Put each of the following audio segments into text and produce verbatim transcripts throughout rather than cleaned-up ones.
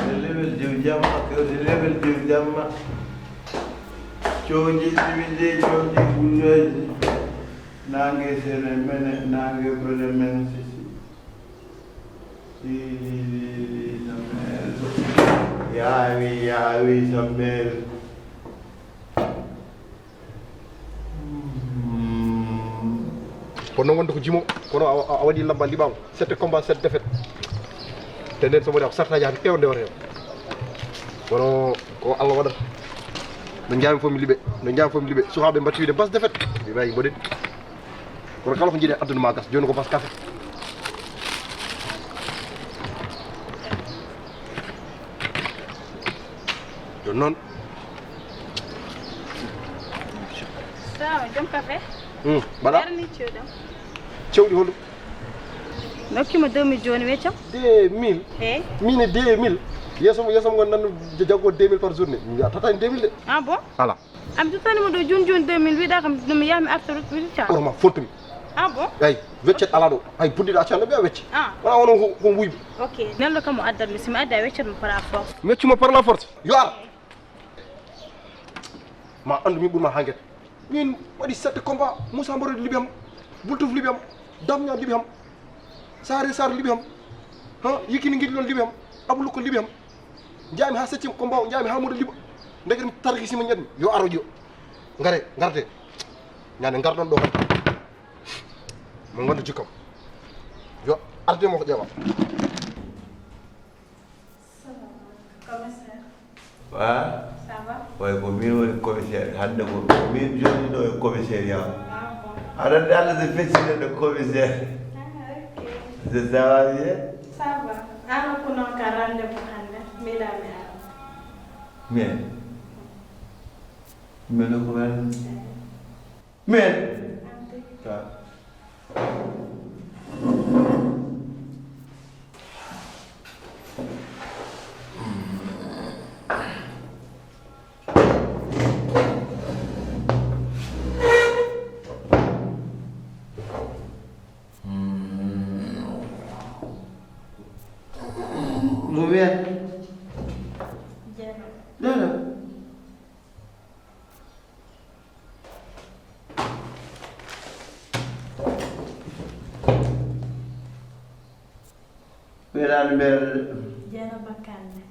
Level diw jamma, kewte level diw jamma. Cooji siwilde, cooji gulleeji. Naange sene mene, naange bone mene, sisi. Yaawi, yaawi, Samuel. Kono wonde ko jimo, kono a, a, a waɗi lamba liɓaama. Sept combats, sept défaites. Te nden so woni ko sartaji hade pewde wata hen. Kono ko Allah waɗata. No jaami fof mi liɓe, no jaami fof mi liɓe. Sukaaɓe mbaɗi wiide bas défaite. Mi wawi mboɗen. Kono kala ko jiiɗe aduna ma gas, joni ko bas café. Joni noon. Sawa, joom café. Hmm, mbaɗa? Jarni cewɗam. Cewɗi holo? Mi hokkima deux mille joni, weccam. Deux mille? Eyi. Min e deux mille? Yeeso mo, yeeso mo ngon nan jaggo deux mille par journée. Mi wiya tata en deux mille de. Ah bon? Ala. Am tutani mo ɗo joni joni deux mille, wiɗa kam no mi yaha mi arta rut-, rutca. Oro ma fontumi. Ah bon? Eyi, weccet ala ɗo. Hay buddiɗo acca no ɓe wecce. Ah. Wona wono ko, ko wuyɓe. Ok. Nelɗo kam o addat mi, si mi adda weccet mo par la force. Mi wecci mo par la force. Yo ar. Ma andu mi ɓurma ha guet. Min waɗi sept combat, Moussa Mbarodi liɓi ham, Bultuf liɓi ham, Damña liɓi ham, Sare Sar liɓi ham, ha, Yikini Guiɗi ɗon liɓi ham, Abou Lukko liɓi ham. Jaami ha septième combat o, jaami ha moɗo liɓa. Ndeke mi tarki sima ñatmi, yo aro ƴo. Ngare, ngarte. Ñande ngarɗon ɗo kadi. Mo gonda jikkam. Yo arde mo ko ƴeewa. Salaamaaleykum, commissaire. Wa? Ça va? Way ko min woni commissaire. Hannde ko min joni ɗo e commissariat. Ah bon? Aɗa anndi Allah so feccine ɗo commissaire. Ah, ok. C'est ça va bien? Ça va. An ko non ka rendez-vous hannde? Mbiɗa mi ara. Min? Min ko wen? Min? Ante. Ta. Mo wiya? Jeno. Jeno. Weɗaani mbeere de. Jeena Bakkanne.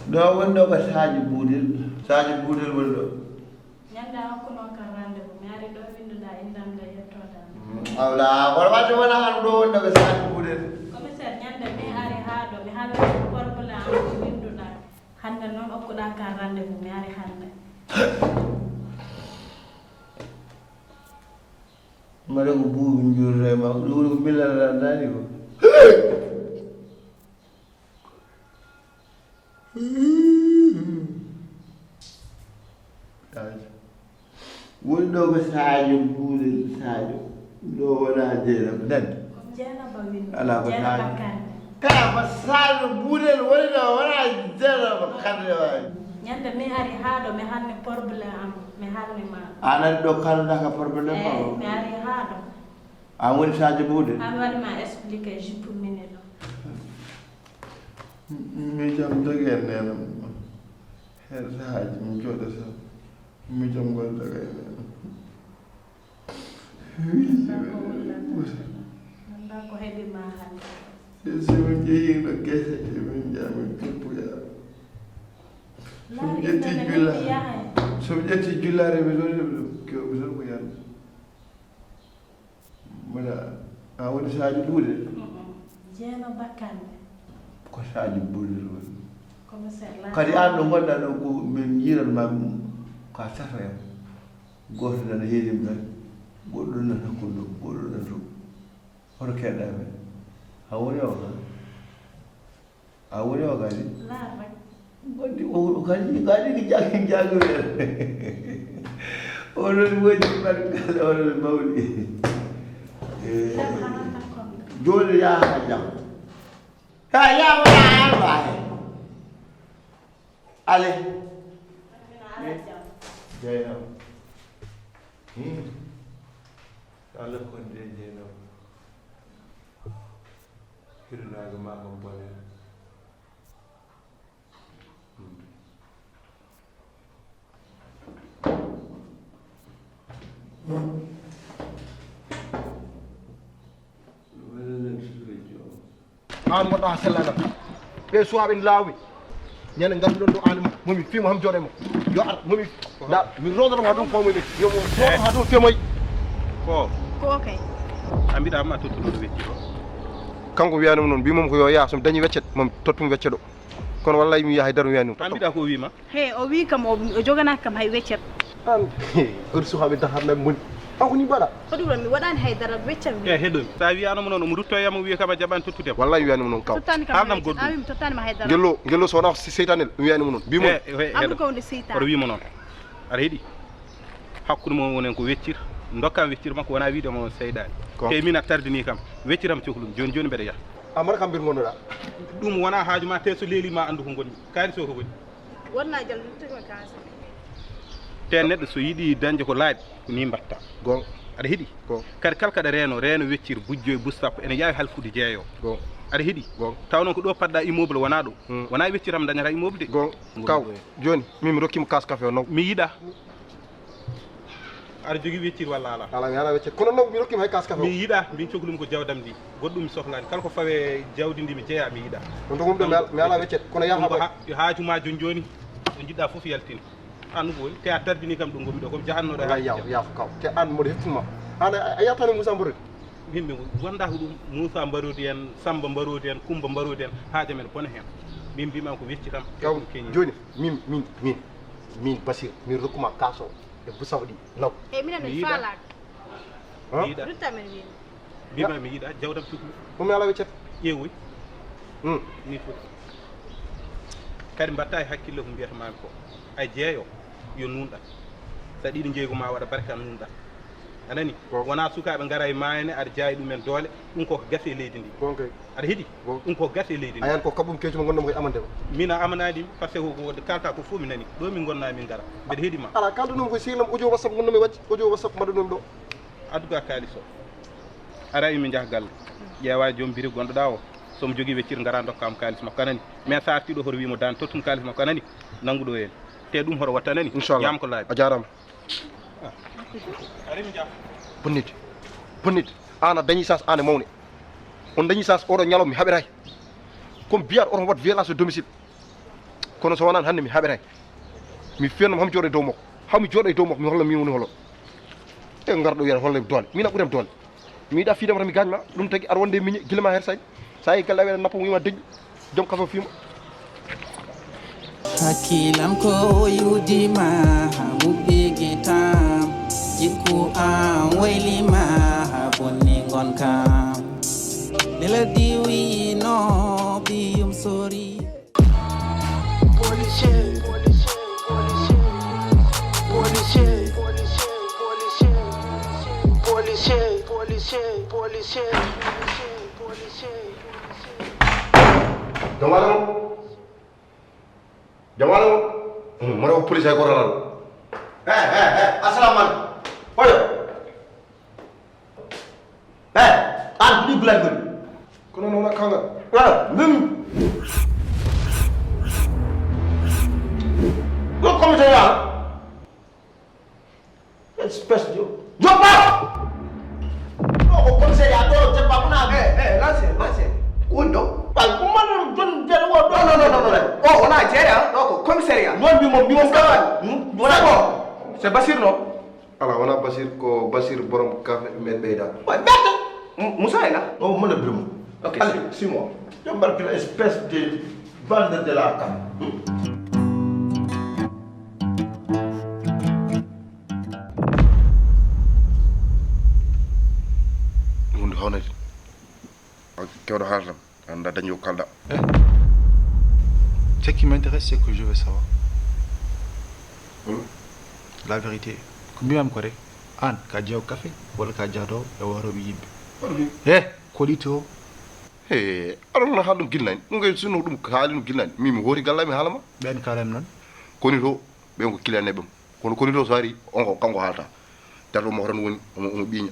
Ɗo woni ɗo ko Sadio Budel. Sadio Budel woni ɗo. Ñande a hokkuno kam rendez-vous, mi ari ɗo winnduɗa innde am nde yettoode am. Mm, awla, wala wadde wona an ɗo wonno ɓe sali kuuɗe. Commissaire, ñande mi ari haa ɗo, mi haalani problème am ko winnduɗa. Hannde noon okkuɗa kam rendez-vous, mi ari hannde. Mbaɗa ko buubi njuurre ma, ko ɗum woni ko millal ranndani ko. Sadio. Woni ɗo ko Sadio Buurel Sadio. Ɗo wona Jeynaba. Nani? Jeynaba wini. Ala ko Jeynaba Sadio. Kane. Kala ko Sadio Buurel woni ɗo, wona Jeynaba Kande wawi. Ñande mi ari haa ɗo, mi haalni problème am, mi haalni ma. An ari ɗo kalda ka problème ma o? Mi ari haa ɗo. An woni Sadio Buurel? An waɗi ma expliqué jupe mini ɗo. Miijam dogi e neenam. Her sahaaji mi jooɗata. Miijam ngol doga e neenam. Annda ko heɓi ma hannde. Si min jeeyi ɗo gese, min njaha min coppoya. So mi ƴetti julla-, so mi ƴetti jullaare mi ɗo, mi ɗo, ko mi ɗo ko yande. Mbaɗa, a woni Sadio Buurel? Mm-mm. Jeena Bakkanne. Ko Sadio Buurel woni. Commissaire la. Kadi an ɗo ngonɗa ɗo ko min yiiran ma ɗum, ko a safra en. Gooto nana heerim tan, goɗɗo nana hakkunde, goɗɗo nana to. Hoto keɗɗa men. A woni o kan? A woni o kadi? Laar rek. Wonde o, o kadi, kadi ko jaggi, jaggi weer. Onon woni barkala, onon mawni. Eh, jam, hana takkonde. Jooni yaha jam. Ka yaha wala alwa he. Ale. Jeynaba. Hmm. Allah konde e jeenam. Hirnaago ma kam bone. Aan mboɗɗo haa sellana. Ɓe suwaaɓe ne laawi. Ñande ngarduɗon ɗo aan momi fiimo ham jooɗe mo. Yo ar momi. Da mi rodoto ha ɗum famo ɓe. Yo mo rodo ha ɗum femo. Ko. Ko kay. A mbiɗa ma tottuɗo ɗo wecci ɗo. Kanko wiyanum noon, mbimum ko yo yaa, so mi dañi weccet, momi tottum wecce ɗo. Kono wallay mi yahay daru wiyanum. A mbiɗa ko o wiima? He, o wi kam o, o joganaaki kam hay weccet. An, he, goto suhaaɓe daharnami moni. An ko ni mbaɗa? Ko ɗum ɗon mi waɗaani hay dara weccam wi. E heɗomi. Sa wiyanoma noon omo ruttoyam o wiya kam a jaɓaani tottude. Wallay wiyanum noon kaw. Tottaani kam. Haalnam goɗɗum. A wi mi tottaani ma hay dara. Ngello, ngello so wonaa seytaane mi wiyanum noon. Mbimo. E, e, heɗo. Amɗum ko wonde seytaane. Oto wimo noon. Aɗa heɗi? Hakkunde mon wonen ko weccir. Dokkam weccir makko wonaa wiide mo seyɗaani. Ko. Te min a tardini kam. Wecciram cohlum. Jooni jooni mbeɗa yaha. A mara kam mbir ngonnoɗa. Ɗum wonaa haaju ma te so leeli ma anndu ko ngonmi. Kaari so ko woni. Wonna jal luttuma kaasa. Te neɗɗo so yiɗi dañde ko laaɓi, ko ni mbatta. Gon. Aɗa heɗi? Gon. Kadi kala kaɗa reeno, reeno weccir bujjo e bus sappo, ene yaawi halfude jeeyo. Gon. Aɗa heɗi? Gon. Taw noon ko ɗo padɗa immeuble wonaa ɗo. Hmm. Wonaa wecciram dañata immeuble de. Gon. Kaw, jooni, min mi rokkima kaas kafe o naw. Mi yiɗa. Aɗa jogii weccir walla alaa? Alaa, mi alaa weccir. Kono noon, mi rokkima hay kaas kafe o. Mi yiɗa, min cohlumi ko jawdam ndi. Goɗɗum mi sohlaani. Kala ko fawe jawdi ndi mi jeyaa, mi yiɗa. Ɗum ɗo ɗum ɗo mi al-, mi alaa weccet. Kono yaha ɗum ko ha-, haaju ma jooni jooni. Ko njiɗɗa fof yaltin. An ɗum ko woni. Te a tardini kam ɗo ngonmi ɗo. Ko mi jahannoɗo e wallay haaju yaw, jam. Yaw kaw. Te an mboɗo hettuma. An a, a yaltani Moussa Mborodi? Min mi wonda ko ɗum. Moussa Mborodi en, Samba Mborodi en, Kumba Mborodi en. Haaju men bona heen. Min mbima ko wecci kam. Kaw, jooni, min, min, min, min Basir, min rokkuma kaas o. E busaw ɗi naw. E minen mi yiɗa. Faalaaka. Mi yiɗa. Rutta men wiimi. Mbima mi yiɗa jawdam suklu. Ɗum mi ala weccet. Ƴeewoy. Hmm. Ni foti. Kadi mbatta e hakkille ko mbiyata mami ko. A jeeyo yo nunɗa. Sa ɗiɗi jeeygu ma waɗa barka nunɗa. A nani? Bon. Wona sukaaɓe ngara e maayne aɗa jaayi ɗumen doole. Ɗum koko gasi e leydi ndi. Bon kay. Aɗa heɗi? Bon. Ɗum ko gasi e leydi ndi. A yan ko kaɓum keecu mo ngonɗon koye amande o. Min a amanaɗi par ce que ko kalta ko fof mi nani. Ɗo min gonna min ngara. Mbeɗa heɗi ma. Ala kaldanum ko sirlam audio WhatsApp ngonnomi wacci. Audio WhatsApp mbaɗanum ɗo. Addu ga kaalis o. Ara imi njah galle. Ƴeewa joom biri gonɗo ɗa o. Somo jogii weccir ngara ndokkam kaalis makko anani. Mais sa arti ɗo hoto wimo dan tottum kaalis makko anani. Nangu ɗo en. Te ɗum hoto watta anani. Inchallah. Yam ko laabi. A jarama. Bonnit. Bonnit. An a dañi chance an e mawne. On dañi chance oɗo ñalawma mi haɓetay. Comme biyat oto wat violence de domicile. Kono so wonan hannde mi haɓetay. Mi fennam hami jooɗo e dow makko. Hami jooɗo e dow makko mi holla mi woni holo. E ngar ɗo wiyata holla doole. Min a ɓuram doole. Mi yiɗa fiidam tan mi gaañ ma. Ɗum tagi aɗa wonde miñe gila ma her sañ. Sa yehi galle aweɗa nappa wima deƴƴi. Joom kaso fiima. Hakkilam ko yudima ha ɓuɓɓigi tam. Jikku am waylima ha bonni gonkam. Nela diwi no biyum sori. Policier, policier, policier, policier, policier, policier, policier, policier. Jom Allah o. Jom Allah o. Hmm, mara ko police ay goto lan. Eh, eh, eh, assalamu alaikum. Oyo. Eh, an ɗi gulay gol. Kono noon a kangal. Eh, min. Ɗo comité ya. Espèce de. Yo pa. Ɗo ko commissariat ɗo jabba muna. Eh, eh, l'ancien, l'ancien. Ko woni ɗo? Ba ko man jon jere wo ɗo. Non, non, non, non, non. O wona jere ha ɗo ko commissariat. Non, mi mo mi mo kawan. Wona ko. C'est Basir non? Ala wona Basir ko Basir borom café men ɓeyda. Wa ɓeyda. Moussa est là. O mo le brumo. Ok. Allez, suis-moi. Yo barkila espèce de bande de la cam. Hunde hawnete. Kewɗo haaltam. Anda dañi ko kalɗa. Eh. Ce qui m'intéresse, c'est que je veux savoir. Hmm? La vérité. Ko mbiyam ko rek. An ka jeew café walla ka jaado e waroɓe yimɓe. Waroɓe. Eh, ko ɗito. He, aɗon na haɗum gilnani. Ɗum kay sinno ɗum haali ɗum gilnani. Min mi hooti galla mi haalama. Ɓen kalam non. Koni to ɓen ko client ɓe. Kono koni to so ari on ko kanko haalta. Darto mo tan woni omo omo ɓiña.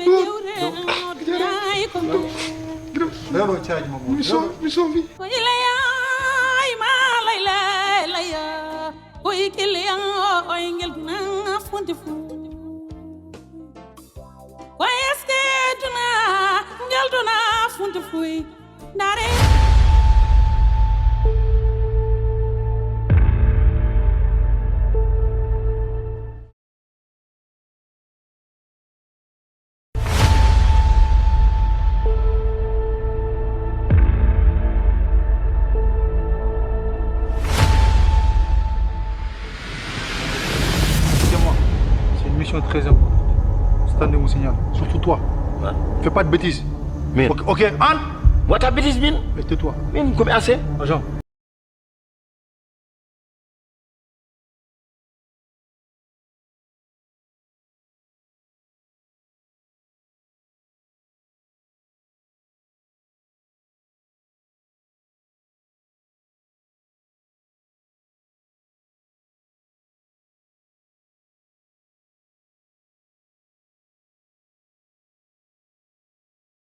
Rewɓe jewre, no dunaay ko ndu. Rewɓe caaji mo. Mi so-, mi sofi. Ko ila yaay ma layla laya. Ko ikil yang o ingel duna funti fu. Ko eske duna, ngel duna funti fu. Ndare. Écoutez-moi, c'est une mission très importante. Attendez mon signal, surtout toi. Hein? Fais pas de bêtises. Min. Ok, ok, Anne. Wata bêtise min. Et tais-toi. Min, comme assez. Agent.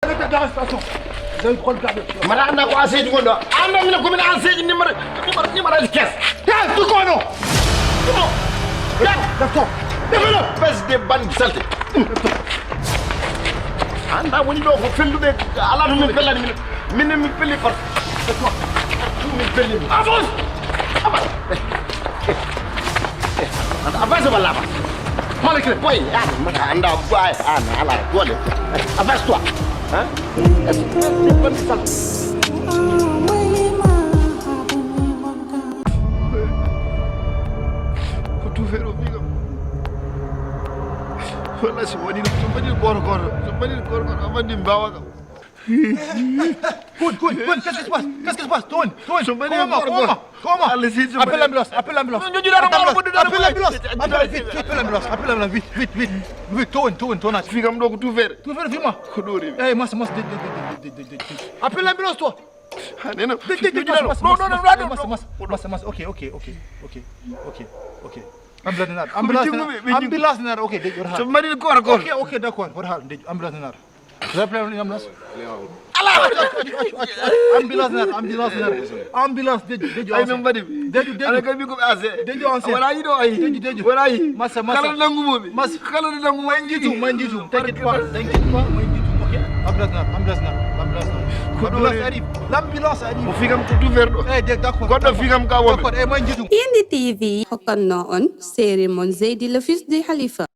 Arrêtez d'arrestation. Vous allez prendre garde à vue. Mbaɗa annda ko aseeji gonɗo. Annda min ko min aseeji numéro, numéro, numéro de caisse. Tiens, tu connais. Bon. D'accord. D'accord. Espèce de bande salté. Annda woni ɗo ko felluɓe, ala to min pellani min. Min min pelli par. Min pelli. Avance. Avance. Avance walla avance. Malgré. Boy, an mata annda boy, an ala doole. Avance toi. Hein? Espèce de bande salté. Ko tout faire o fii kam. Wallahi so waɗino, so waɗino gooto gooto, so waɗino gooto gooto, a waɗi mbawa kam. Kun, kun, kun, qu'est-ce qui se passe? Qu'est-ce qui se passe? Toon, toon. So waɗino gooto gooto. Comment? Comment? Allah si, so waɗino. Appelle l'ambulance, appelle l'ambulance. Non, non, non, non, non, non. Appelle l'ambulance. Attends, vite, vite, appelle l'ambulance, appelle l'ambulance, vite, vite, vite. Vite, toon, toon, toon. Fii kam ɗo ko tout faire. Tout faire, fii ma. Ko ɗo rewi. Eh, massa, massa, de, de. Appelle l'ambulance, toi. Ah, non, non. Dej, dej, dej, massa, massa, massa, massa, massa, massa, massa, ok, ok, ok, ok, ok, ok. Ambulance nar, ambulance nar, ok, dej, wara. So mari koor, koor. Ok, ok, d'accord, wara, dej, ambulance nar. Rappelez une ambulance. Ala! Accu, accu, accu, accu, accu. Ambulance nar, ambulance nar. Ambulance, dej, dej, ay, ancien. Min mbaɗi. Dej, dej. Ala kay, mi ko ase. Dej, ancien. Wala yi ɗo, ay. Dej, dej. Wala yi. Massa, massa. Kala nangu mo mi. Massa. Kala nangu mo. Manjitu, manjitu. T'inquiète pas, t'inquiète pas, manjitu. Ok. Ambulance nar, ambulance nar, ambulance nar. Ko ɗo. Ambulance arrive. L'ambulance arrive. Mo fii kam ko tout faire ɗo. Eh, de-, d'accord. Goɗɗo fii kam ka wonɓe. D'accord, eh, manjitu. Pindi T V hokkanno on série mon Zeydi le fils de Khalifa.